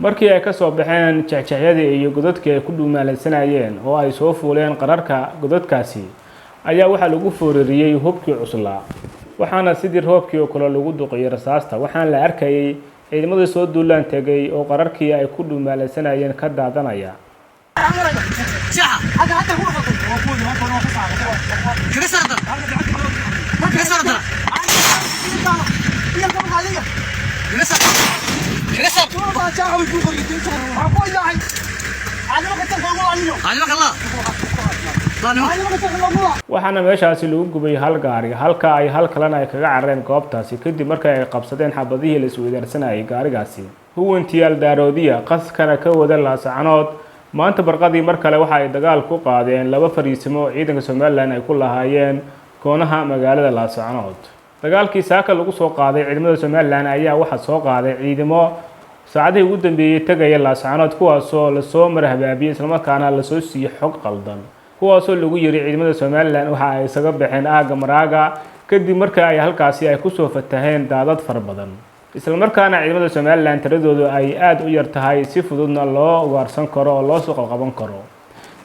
Markii ay ka soo baxeen jexjexyadii iyo godadkii ay ku dhuumaalaysanayeen oo ay soo fuuleen qararka godadkaasi, ayaa waxaa lagu foorariyey hubkii cuslaa, waxaana sidii roobkii oo kale lagu duqiyey rasaasta. Waxaana la arkayay ciidamadii soo duulaan tegay oo qararkii ay ku dhuumaalaysanayeen ka daadanaya. Waxaana meeshaasi lagu gubay hal gaari, halka ay hal kalena ay kaga carareen goobtaasi kadib markii ay qabsadeen xabadihii la isweydaarsanayay gaarigaasi. Huwantiyaal Daaroodiya qaskana ka wada Laascanood maanta barqadii mar kale waxa ay dagaal ku qaadeen laba fariisimo oo ciidanka Somaliland ay ku lahaayeen koonaha magaalada Laascanood. Dagaalkii saaka lagu soo qaaday ciidamada Somaliland ayaa waxaa soo qaaday ciidamo saacadihii ugu dambeeyey tegaya Laascanood, kuwaasoo lasoo marhabaabiyey islamarkaana lasoo siiyey xog qaldan, kuwaasoo lagu yiri ciidamada Somaliland waxa ay isaga baxeen aagga Maraaga kadib marka ay halkaasi ay kusoo fataheen daadad fara badan, islamarkaana ciidamada Somaliland tiradoodu ay aada u yar tahay, si fududna loo ugaarsan karo oo loo soo qalqaban karo.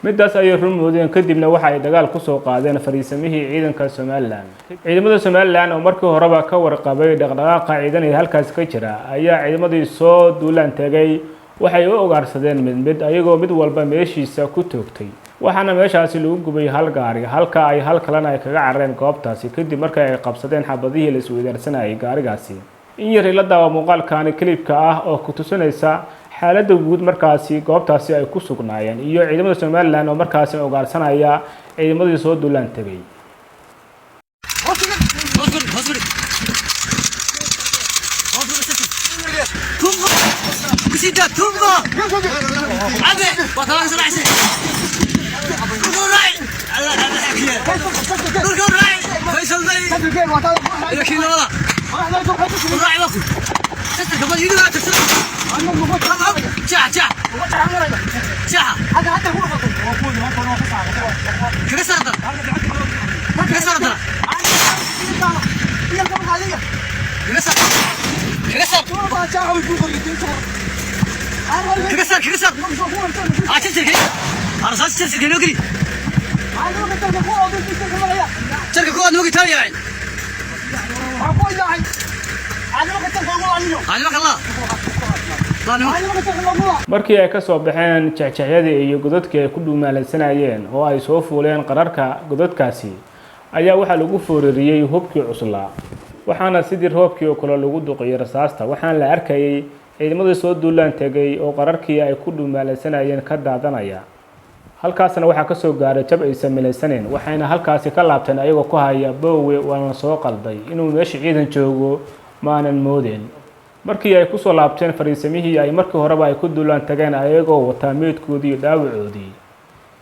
Midaas ayay run moodeen, kadibna waxa ay dagaal kusoo qaadeen fariisamihii ciidanka Somaliland. Ciidamada Somaliland oo markii horeba ka warqabay dhaqdhaqaaqa ciidan ee halkaasi ka jira ayaa ciidamadii soo duulaan tegay waxay u ugaarsadeen mid mid, ayagoo mid walba meeshiisa ku toogtay. Waxaana meeshaasi lagu gubay hal gaari, halka ay hal kalena ay kaga carareen goobtaasi kadib markii ay qabsadeen xabadihii la isweydaarsanayay gaarigaasi. In yar ila daawa muuqaalkani kilibka ah oo ku tusinaysa xaaladda guud markaasi goobtaasi ay ku sugnaayeen iyo ciidamada Somaliland oo markaasi ugaarsanaya ciidamadii soo duulaan tegay. Markii ay ka soo baxeen jexjexyadii iyo godadkii ay ku dhuumaalaysanayeen oo ay soo fuuleen qararka godadkaasi, ayaa waxaa lagu foorariyey hubkii cuslaa, waxaana sidii roobkii oo kale lagu duqiyey rasaasta. Waxaana la arkayay ciidamadii soo duulaan tegay oo qararkii ay ku dhuumaalaysanayeen ka daadanaya. Halkaasna waxaa kasoo gaaray jab aysan milaysaneyn, waxayna halkaasi ka laabteen ayagoo ku haya boowe waana soo qalday, inuu meesha ciidan joogo maanan moodeen. Markii ay kusoo laabteen fariisamihii ay markii horeba ay ku duulaan tageen, ayagoo wataa meydkoodii iyo dhaawacoodii,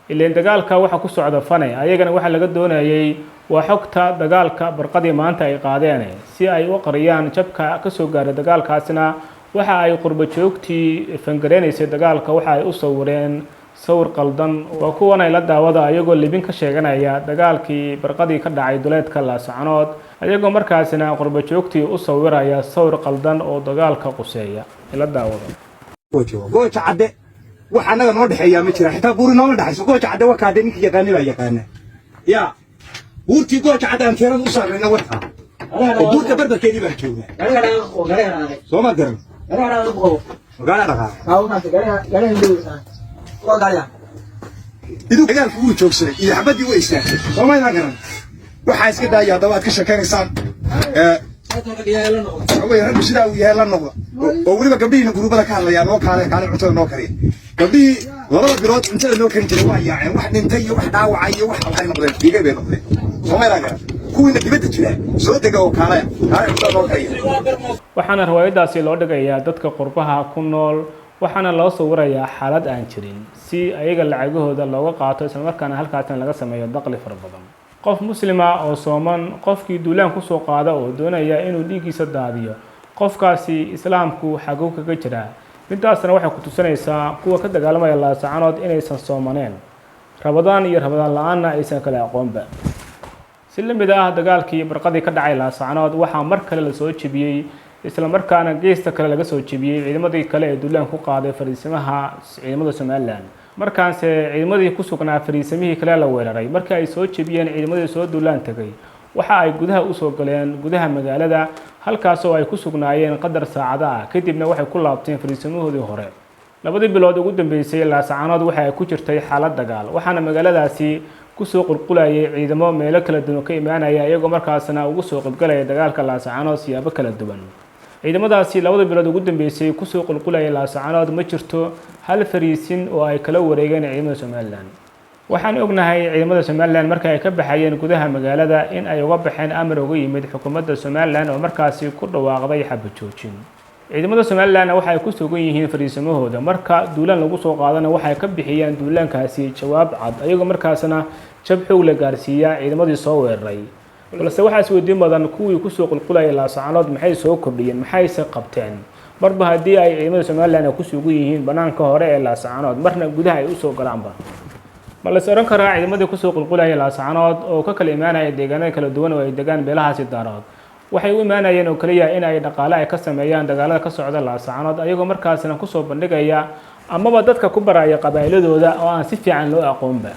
ileen dagaalka waxa ku socda fane, ayagana waxaa laga doonayay waa xogta dagaalka barqadii maanta ay qaadeen si ay u qariyaan jabka kasoo gaaray dagaalkaasna. Waxa ay qurbo joogtii fangareynaysay dagaalka waxa ay u sawireen sawir qaldan. Waa kuwan ay la daawada ayagoo libin ka sheeganaya dagaalkii barqadii ka dhacay duleedka Laascanood, ayagoo markaasina qurbo joogtii u sawiraya sawir qaldan oo dagaalka quseeya. Ila daawada. Gooja Cadde wax annaga noo dhexeeyaa ma jira, xitaa buuri nooma dhexayso. Gooja Cadde wakaade, ninkii yaqaani baa yaqaana. Yaa buurtii Gooja Cadde aan teerada u saarnayna wataa oo buurta barbarkeedii baan joognaa, soo ma garan? Magaala dhaqaaqa iduu dagaalku wuu joogsaday iyo xabaddii way istaagtay, soo ma garan? Waxaa iska daaya haddaba aad ka sheekaynaysaan. Waxa weeye raggu sidaa uu yahay la noqda, oo weliba gabdhihiina guruubada ka hadlayaa noo kaale kaale cuntada noo kariya. Gabdhihii labada bilood cuntada noo karin jiray waa yaaceen, wax dhintay iyo wax dhaawacay iyo wax waxay noqdeen dhiigay bay noqdeen, soo ma garan? Kuwiina dibadda jira soo dega oo kaale kaale cuntada noo kariya. Waxaana riwaayadaasi loo dhigayaa dadka qurbaha ku nool, waxaana loo sawirayaa xaalad aan jirin si ayaga lacagahooda looga qaato, islamarkaana halkaasna laga sameeyo daqli fara badan. Qof muslima oo sooman qofkii duulaan kusoo qaada oo doonaya inuu dhiiggiisa daadiyo, qofkaasi islaamku xaguu kaga jiraa? Midaasna waxay ku tusinaysaa kuwa ka dagaalamaya Laascanood inaysan soomaneen, Rabadaan iyo Rabadaan la-aanna aysan kala aqoonba. Si la mid ah dagaalkii barqadii ka dhacay Laascanood, waxaa mar kale lasoo jebiyey islamarkaana geesta kale laga soo jebiyey ciidamadii kale ee duulaan ku qaaday fariisimaha ciidamada Somaliland. Markaanse ciidamadii ku sugnaa fariisimihii kale la weeraray, markii ay soo jebiyeen ciidamadii soo duulaan tagay, waxa ay gudaha usoo galeen gudaha magaalada, halkaasoo ay ku sugnaayeen qadar saacado ah. Kadibna waxay ku laabteen fariisimahoodii hore. Labadii bilood ugu dambeysay Laascaanood waxa ay ku jirtay xaalad dagaal, waxaana magaaladaasi kusoo qulqulayay ciidamo meelo kala duwan ka imaanaya, iyagoo markaasna ugu soo qaybgalaya dagaalka Laascaanood siyaabo kala duwan. Ciidamadaasi labada bilood ugu dambeysay kusoo qulqulayay Laascaanood, ma jirto hal fariisin oo ay kala wareegeen ciidamada Somaliland. Waxaan ognahay ciidamada Somaliland marka ay ka baxayeen gudaha magaalada in ay uga baxeen amar uga yimid xukuumadda Somaliland oo markaasi ku dhawaaqday xabad joojin. Ciidamada Somalilandna waxa ay ku sugan yihiin fariisimahooda. Marka duulaan lagu soo qaadana, waxay ka bixiyaan duulaankaasi jawaab cad, ayagoo markaasna jab xoog la gaarsiiya ciidamadii soo weeraray. Balse waxaa isweydiin badan, kuwii kusoo qulqulayay Laascaanood maxay soo kordhiyeen, maxayse qabteen, marba haddii ay ciidamada Somaliland ay ku sugan yihiin banaanka hore ee Laascaanood, marna gudaha ay usoo galaanba? Ma la is odhan karaa ciidamadii kusoo qulqulayay Laascaanood oo ka kala imaanaya deegaanada kala duwan oo ay degaan beelahaasi Daarood waxay u imaanayeen oo keliya in ay dhaqaale ay ka sameeyaan dagaalada ka socda Laascaanood, ayagoo markaasna kusoo bandhigaya amaba dadka ku baraya qabaa'iladooda oo aan si fiican loo aqoonba?